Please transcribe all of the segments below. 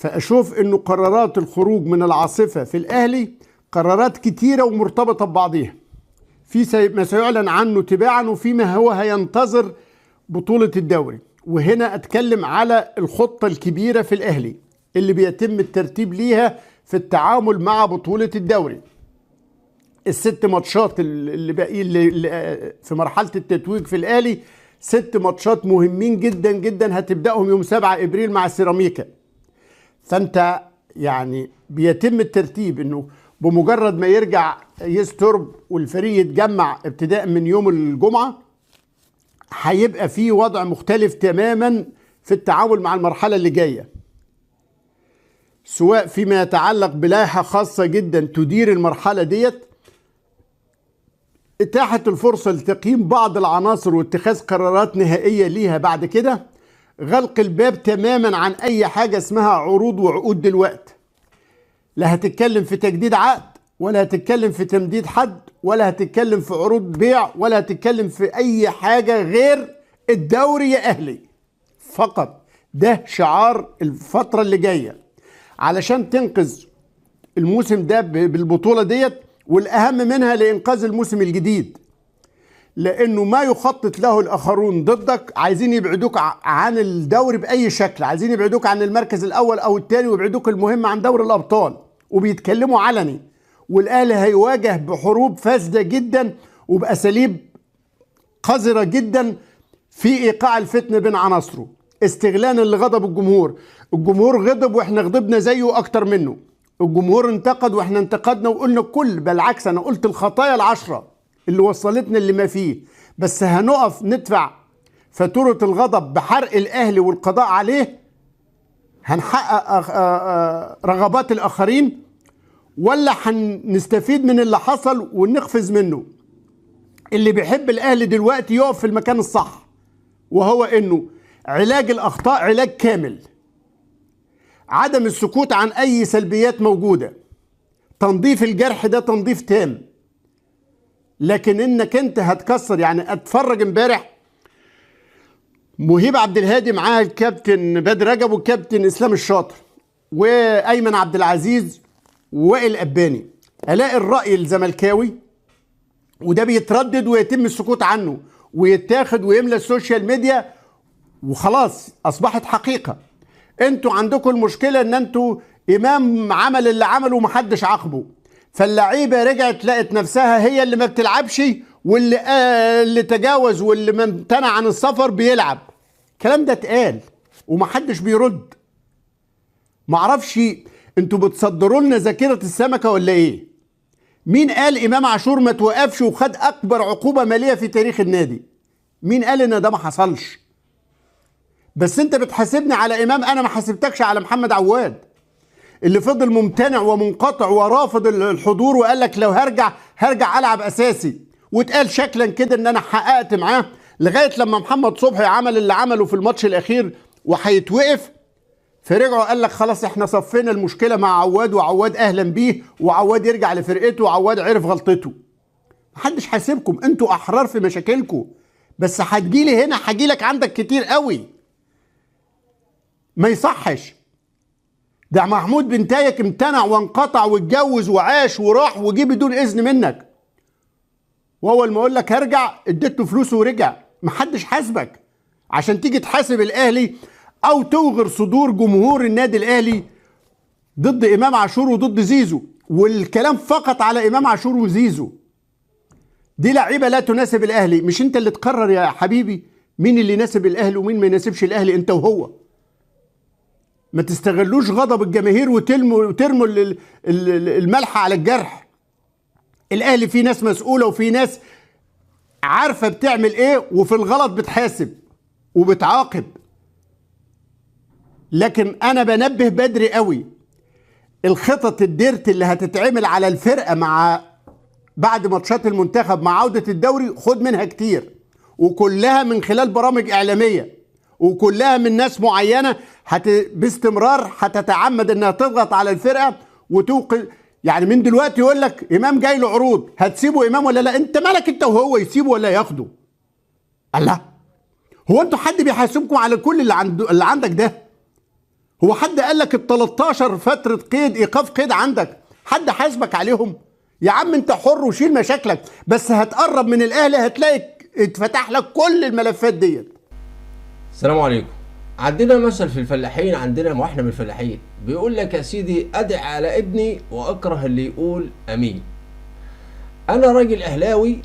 فاشوف انه قرارات الخروج من العاصفة في الاهلي قرارات كتيرة ومرتبطة ببعضيها، في ما سيعلن عنه تباعا وفيما هو هينتظر بطولة الدوري. وهنا اتكلم على الخطة الكبيرة في الاهلي اللي بيتم الترتيب ليها في التعامل مع بطولة الدوري. الست ماتشات اللي باقي اللي في مرحلة التتويج في الاهلي، 6 ماتشات مهمين جدا جدا هتبدأهم يوم 7 ابريل مع سيراميكا. فانت يعني بيتم الترتيب انه بمجرد ما يرجع يسترب والفريق يتجمع ابتداء من يوم الجمعة هيبقى في وضع مختلف تماما في التعامل مع المرحلة اللي جاية، سواء فيما يتعلق بلائحة خاصة جدا تدير المرحلة ديت، اتاحت الفرصة لتقييم بعض العناصر واتخاذ قرارات نهائية ليها بعد كده، غلق الباب تماما عن اي حاجة اسمها عروض وعقود دلوقتي. لا هتتكلم في تجديد عقد، ولا هتتكلم في تمديد حد، ولا هتتكلم في عروض بيع، ولا هتتكلم في اي حاجة غير الدوري يا اهلي فقط. ده شعار الفترة اللي جاية علشان تنقذ الموسم ده بالبطولة ديت، والاهم منها لانقاذ الموسم الجديد، لانه ما يخطط له الاخرون ضدك عايزين يبعدوك عن الدوري باي شكل، عايزين يبعدوك عن المركز الاول او الثاني ويبعدوك المهم عن دوري الابطال، وبيتكلموا علني. والاهلي هيواجه بحروب فاسدة جدا وباساليب قذرة جدا في ايقاع الفتنة بين عناصره، استغلالا لغضب الجمهور. الجمهور غضب واحنا غضبنا زيه اكتر منه، الجمهور انتقد واحنا انتقدنا وقلنا كل، بالعكس انا قلت الخطايا العشرة اللي وصلتنا اللي ما فيه، بس هنقف ندفع فاتورة الغضب بحرق الأهلي والقضاء عليه؟ هنحقق رغبات الآخرين ولا هنستفيد من اللي حصل ونقفز منه؟ اللي بيحب الأهلي دلوقتي يقف في المكان الصح، وهو إنه علاج الأخطاء علاج كامل، عدم السكوت عن أي سلبيات موجودة، تنظيف الجرح ده تنظيف تام. لكن انك انت هتكسر، يعني اتفرج امبارح مهيب عبد الهادي معاه الكابتن بدر رجب والكابتن اسلام الشاطر وايمن عبد العزيز ووائل اباني، الاقي الراي الزملكاوي وده بيتردد ويتم السكوت عنه ويتاخد ويملى ال social media وخلاص اصبحت حقيقة. انتوا عندكم المشكلة ان انتوا امام عمل اللي عمله ومحدش عاقبة، فاللعيبه رجعت لقت نفسها هي اللي ما بتلعبش، واللي تجاوز واللي ما امتنع عن السفر بيلعب. الكلام ده اتقال ومحدش بيرد. معرفش انتوا بتصدروا لنا ذاكره السمكة ولا ايه؟ مين قال امام عاشور ما توقفش وخد اكبر عقوبه ماليه في تاريخ النادي؟ مين قال ان ده ما حصلش؟ بس انت بتحاسبني على امام، انا ما حاسبتكش على محمد عواد اللي فضل ممتنع ومنقطع ورافض الحضور وقال لك لو هرجع هرجع العب اساسي، واتقال شكلا كده ان انا حققت معاه، لغاية لما محمد صبحي عمل اللي عمله في الماتش الاخير وهيتوقف، فرجعوا قال لك خلاص احنا صفينا المشكلة مع عواد، وعواد اهلا بيه، وعواد يرجع لفرقته، وعواد عرف غلطته. محدش حاسبكم، انتوا احرار في مشاكلكم، بس هتجيلي هنا هجيلك عندك كتير قوي. ما يصحش. ده محمود بن تايك امتنع وانقطع واتجوز وعاش وراح وجي بدون اذن منك، واول ما اقول لك هرجع اديته فلوسه ورجع. محدش حاسبك عشان تيجي تحاسب الاهلي او توغر صدور جمهور النادي الاهلي ضد امام عاشور وضد زيزو، والكلام فقط على امام عاشور وزيزو. دي لعيبة لا تناسب الاهلي، مش انت اللي تقرر يا حبيبي مين اللي يناسب الاهلي ومين ما يناسبش الاهلي، انت وهو. ما تستغلوش غضب الجماهير وترموا الملح على الجرح. الاهلي فيه ناس مسؤولة وفيه ناس عارفه بتعمل ايه، وفي الغلط بتحاسب وبتعاقب. لكن انا بنبه بدري قوي، الخطط الديرت اللي هتتعمل على الفرقة مع بعد ماتشات المنتخب مع عوده الدوري خد منها كتير، وكلها من خلال برامج اعلامية، وكلها من ناس معينة باستمرار هتتعمد انها تضغط على الفرقة وتوقف. يعني من دلوقتي يقول لك امام جاي له عروض، هتسيبه امام ولا لا؟ انت مالك انت وهو، يسيبه ولا ياخده؟ الله، هو انتوا حد بيحاسبكم على كل اللي عندك ده؟ هو حد قال لك ال 13 فترة قيد ايقاف قيد عندك حد حاسبك عليهم؟ يا عم انت حر وشيل مشاكلك، بس هتقرب من الاهلي هتلاقي اتفتح لك كل الملفات ديت. السلام عليكم. عندنا مثل في الفلاحين، عندنا واحنا من الفلاحين، بيقول لك يا سيدي ادعي على ابني واكره اللي يقول امين. انا راجل اهلاوي،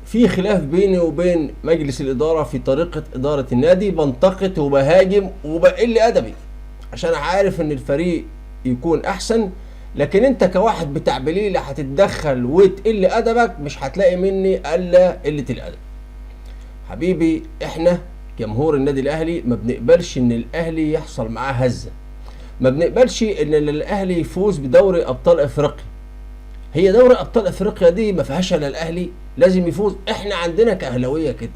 في خلاف بيني وبين مجلس الادارة في طريقه ادارة النادي، بنتقد وبهاجم وبقل ادبي عشان عارف ان الفريق يكون احسن، لكن انت كواحد بتاع بليلة هتتدخل وتقل ادبك، مش هتلاقي مني الا قلة الادب. حبيبي احنا جمهور النادي الاهلي ما بنقبلش ان الاهلي يحصل معاه هزه، ما بنقبلش ان الاهلي يفوز بدوري ابطال افريقيا. هي دوري ابطال افريقيا دي ما فيهاش الا الاهلي لازم يفوز. احنا عندنا كاهلاويه كده،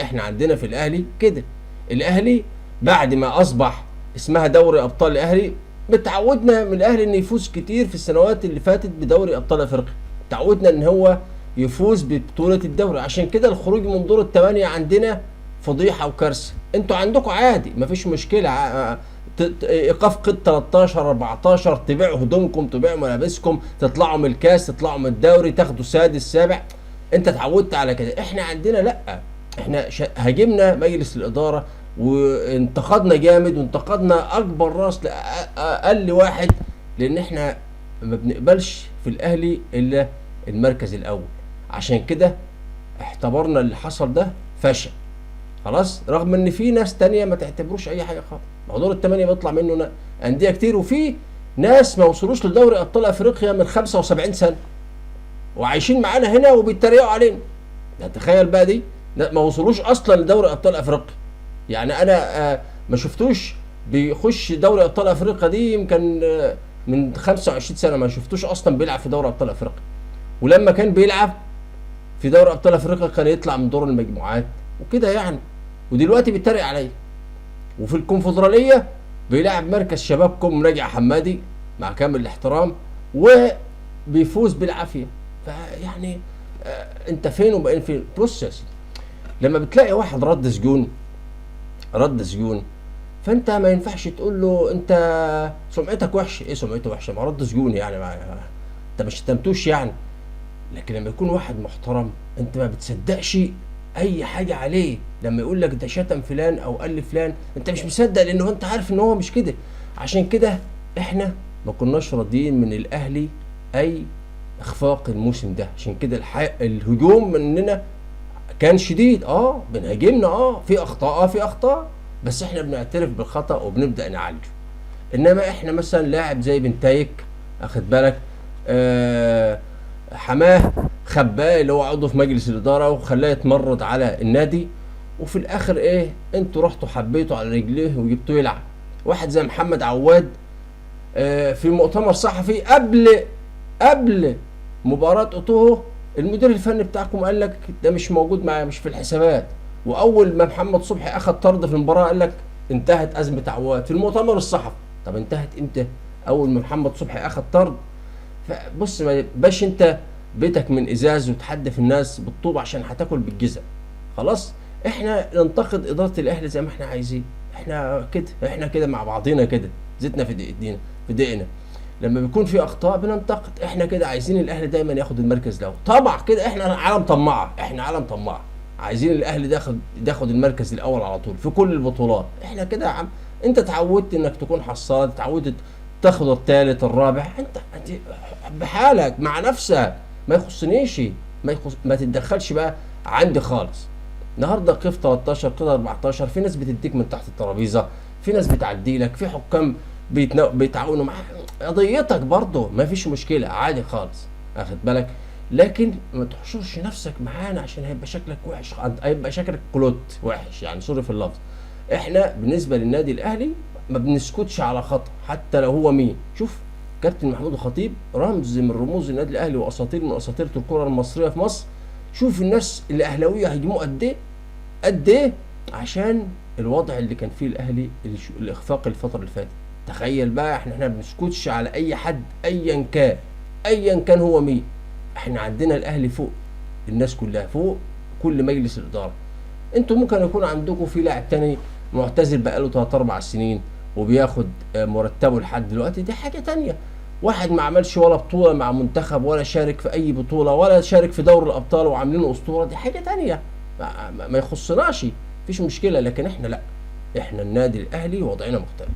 احنا عندنا في الاهلي كده. الاهلي بعد ما اصبح اسمها دوري ابطال الاهلي، متعودنا من الاهلي انه يفوز كتير في السنوات اللي فاتت بدوري ابطال افريقيا، تعودنا ان هو يفوز ببطولة الدوري، عشان كده الخروج من دور الثمانية عندنا فضيحة وكارثة. انتوا عندكم عادي مفيش مشكلة، ايقاف قيد 13 14، تبيعوا هدومكم، تبيعوا ملابسكم، تطلعوا من الكاس، تطلعوا من الدوري، تاخدوا سادس سابع، انت اتعودت على كده. احنا عندنا لا، احنا هاجمنا مجلس الادارة وانتقدنا جامد، وانتقدنا اكبر راس لاقل واحد، لان احنا ما بنقبلش في الاهلي الا المركز الاول. عشان كده اعتبرنا اللي حصل ده فشل خلاص، رغم ان في ناس تانية ما تعتبروش اي حاجة خالص. موضوع الثمانية بيطلع منه اندية كتير، وفي ناس ما وصلوش لدوري ابطال افريقيا من 75 سنة وعايشين معانا هنا وبيتريقوا علينا. ده تخيل بقى، دي ما وصلوش اصلا لدوري ابطال افريقيا. يعني انا ما شفتوش بيخش دوري ابطال افريقيا دي يمكن من 25 سنة، ما شفتوش اصلا بيلعب في دوري ابطال افريقيا. ولما كان بيلعب في دوري ابطال افريقيا كان يطلع من دور المجموعات وكده يعني، ودلوقتي بيتريق عليا. وفي الكونفدراليه بيلعب مركز شبابكم ناجي حمادي مع كامل الاحترام وبيفوز بالعافية. فيعني انت فين وبقين فين؟ بص يا سيدي، لما بتلاقي واحد رد سجون، رد سجون، فانت ما ينفعش تقول له انت سمعتك وحشة. ايه سمعته وحشة؟ ما رد سجون يعني، انت مش شتمتوش يعني. لكن لما يكون واحد محترم انت ما بتصدقش اي حاجة عليه. لما يقول لك ده شتم فلان او قال لفلان، انت مش مصدق، لانه انت عارف ان هو مش كده. عشان كده احنا ما كناش راضيين من الاهلي اي اخفاق الموسم ده. عشان كده الهجوم مننا كان شديد، بنهاجمنا، في اخطاء، في اخطاء، بس احنا بنعترف بالخطا وبنبدا نعالجه. انما احنا مثلا لاعب زي بنتايك، اخد بالك، حماه خباه اللي هو عضو في مجلس الادارة وخلاه يتمرد على النادي، وفي الاخر ايه، انتوا رحتوا حبيتوا على رجليه وجبتوه يلعب. واحد زي محمد عواد في مؤتمر صحفي قبل مباراة اوتوهو، المدير الفني بتاعكم قال لك ده مش موجود معايا، مش في الحسابات. واول ما محمد صبحي اخذ طرد في المباراة قال لك انتهت ازمة عواد في المؤتمر الصحفي. طب انتهت امتى؟ اول ما محمد صبحي اخذ طرد. فبص، ما باش انت بيتك من ازاز وتحدف الناس بالطوب عشان هتاكل بالجزم. خلاص، احنا ننتقد ادارة الاهلي زي ما احنا عايزين، احنا كده، احنا كده مع بعضينا كده، زيتنا في دقيقنا في دقيقنا. لما بيكون في اخطاء بننتقد، احنا كده عايزين الاهلي دايما ياخد المركز الاول. طبعا كده احنا عالم طماعه، احنا عالم طماعه، عايزين الاهلي ياخد المركز الاول على طول في كل البطولات. احنا كده يا عم، انت اتعودت انك تكون حصاد، اتعودت تاخد الثالث الرابع، انت بحالك مع نفسك، ما يخصنيش، ما تتدخلش بقى عندي خالص. النهارده قيف 13 قيف 14، في ناس بتديك من تحت الترابيزة، في ناس بتعدي لك، في حكام بيتعاونوا معاك، قضيتك برضه ما فيش مشكلة، عادي خالص، اخد بالك. لكن ما تحشرش نفسك معانا عشان هيبقى شكلك وحش، هيبقى شكلك كلوت وحش، يعني sorry في اللفظ. احنا بالنسبة للنادي الاهلي ما بنسكتش على خطأ حتى لو هو مين. شوف كابتن محمود الخطيب، رمز من رموز النادي الاهلي واساطير من اساطير الكره المصرية في مصر. شوف الناس الاهلاوية هجموه قد ايه قد ايه عشان الوضع اللي كان فيه الاهلي، الاخفاق الفترة اللي فاتت. تخيل بقى، احنا ما بنسكتش على اي حد ايا كان، ايا كان هو مين. احنا عندنا الاهلي فوق الناس كلها، فوق كل مجلس الادارة. انتوا ممكن يكون عندكم في لاعب تاني معتزل بقاله 3 4 سنين، وبياخد مرتبه لحد دلوقتي، دي حاجة تانية. واحد ما عملش ولا بطوله مع منتخب، ولا شارك في اي بطوله، ولا شارك في دوري الابطال، وعاملينه اسطورة، دي حاجة تانية، ما يخصناش، مفيش مشكلة. لكن احنا لا، احنا النادي الاهلي وضعنا مختلف.